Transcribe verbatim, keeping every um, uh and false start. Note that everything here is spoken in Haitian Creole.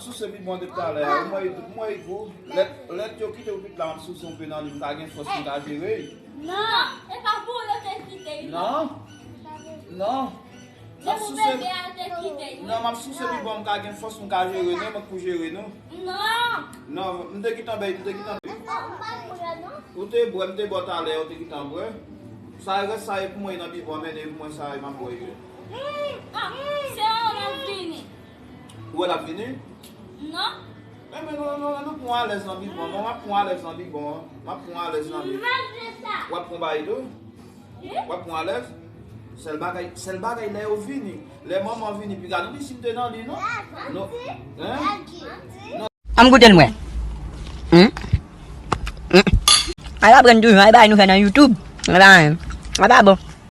Souse bibwon depi talè a, mwen, mwen gou. Lè, lè yo kite w tout la, m ap souse yon pe nan li, m ka gen fòs, m ka jere. Non, e pa pou yo te kite l. Non. Non. M ap souse. Non, m ap souse bibwon, m ka gen fòs, m ka jere, non, mwen pou jere, non. Non. Non, m te gentan bay, m te gentan bay. Ou te bwè, m te bwè talè, ou te gentan bwè. Sa rès sa e pou mwen nan bibwon, men e pou mwen sa e m ap bwè yo. Se yon lòt vini. Ou wè l ap vini? Non. Enben, non, non, non, nou pran alèz nan bibwon. Mwen, m ap pran alèz nan bibwon. M ap pran alèz nan bibwon. W ap pran bagay tou? W ap pran alèz? Sèl bagay, sèl bagay lè yo vini. Lè manman vini, piga nou di si m te nan li, non? Non. Hein? Non. An m goute l mwen. Hmm? Hmm. Al aprann toujou, al bay nou fè nan YouTube. Al pa, al pa bon.